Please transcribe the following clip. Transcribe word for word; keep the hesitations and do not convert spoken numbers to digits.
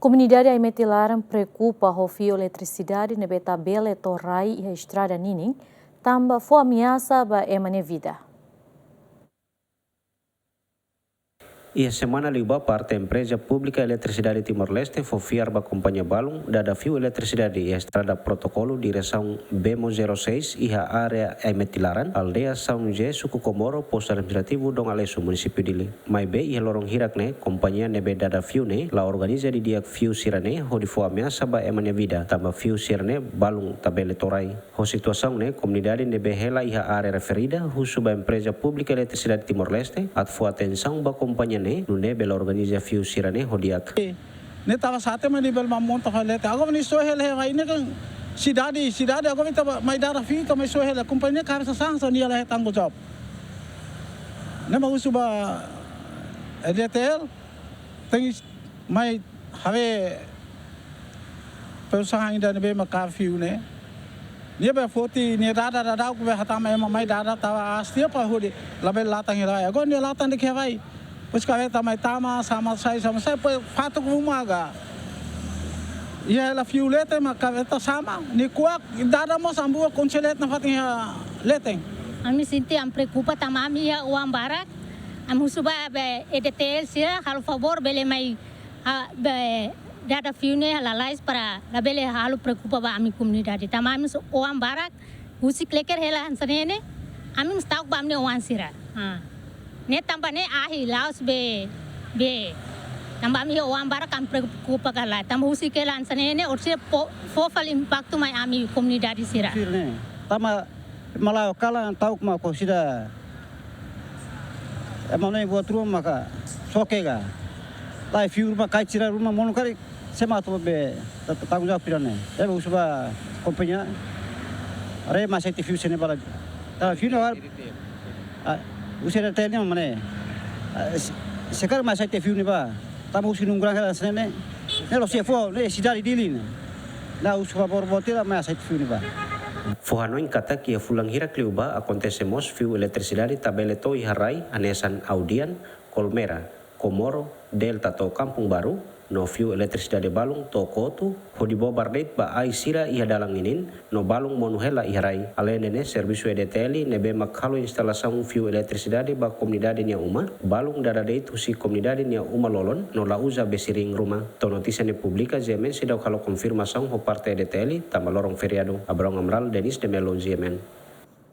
Komunidade Aimeti Laran preokupa ho fiu eletrisidade ne'ebé tabele to'o rai iha estrada ninin, tanba fó ameasa ba ema nia vida. Iha semana liubá parte Empreza Públika Eletrisidade Timor-Leste fó fiar ba kompañia balun dada fiu eletrisidade iha estrada Protokolu diresaun Bemo zero seis iha área Aimeti Laran, aldeia São José, suku Comoro, postu administrativu Dom Aleixo, munisípiu Dili. Maibé iha loron hirak ne'e, kompañia ne'ebé dada fiu ne'e la organiza didi'ak fiu sira-ne'e hodi fó ameasa ba ema nia vida, tanba fiu sira-ne'e balun tabele to'o rai. Ho situasaun ne'e, komunidade ne'ebé hela iha área referida husu ba Empreza Públika Eletrisidade Timor-Leste atu fó atensaun ba kompañia ne'e, nune'e bele organiza fiu sira-ne'e ho di'ak. Ne'e tava sate mai ne'e bele mai monta fali leten. Agora ne'e soe hela iha vai ne'e kan sidade, sidade agora ita ba mai dada fiu ita mai soe hela. Kompañia ne'e kabesa sasán, nia la hetan tanggung jawab. Ne'e mak husu ba E D T L, tenke mai haree perusahaan ida ne'ebé mak kaer fiu ne'e. Nia bele foti, nia dada dada, aku bele hatama ema mai dada tava aas tiha para hodi labele latan hela. Agora nia latan de'it iha vai. Depois kabeta mai tama, sama sai, sama sai, depois fatuk uma aga. Iha hela fiu leten mak kabeta sama, nia kuak, dada mós ambua konselet nafatin iha leten. Ami sente, ami preokupa tanba ami iha oan barak, ami husu ba, be, E D T L sira, halo favór, bele mai, ah, be, dada fiu ne'e lalais para labele halo preokupa ba ami komunidade. Tanba ami so oan barak, husik kleker hela hanesan ne'e ne'e, ami mós ta'uk ba ami-nia oan sira. Ah. Ne'e tanba ne'e ahi la'ós be, be. Tanba ami oan barak ami preokupa kala. Tanba husik hela hanesan ne'e ne'e, orsida fó, fó fali impaktu mai ami komunidade sira. Fiu ne'e. Tanba malae kalan ta'uk mak orsida. Ema ne'e buat ruma maka soke ka. Lae fiu ruma kai sira ruma monu karik. Sé mak atu be ta-, ta-, tanggung jawab sira-ne'e. Ema husu ba kompañia. Haree mai aseite fiu sira-ne'e ba la. Tanba fiu ne'e har-, ah, husi E D T L ne'e mak ne'e. Ah, se-, se karik mai aseite fiu ne'e ba. Tanba husi Nungurang hela hanesan ne'e. Ne'e la'ós iha foho, ne'e sidade Dili ne'e. Ne'e husu favór ba O T L mai aseite fiu ne'e ba. Fó hanoin katak iha fulan hirak liubá akontese mós fiu eletrisidade tabele to'o iha rai hanesan Audian, Colmera, Comoro, Delta to'o Kampung Baru, no fiu eletrisidade balun to'o kotu, hodi bobar de'it ba ai sira iha dalan ninin, no balun monu hela iha rai. Aleinde ne'e, servisu E D T L ne'ebé mak halo instalasaun fiu eletrisidade ba komunidade nia uma, balun dada de'it husi komunidade nia uma lolon, no la uza besirin ruma. To'o notísia ne'e publika, G M N seidauk halo konfirmasaun ho parte E D T L, tanba loron feriadu. Abrão Amaral, Denis de Melo, G M N.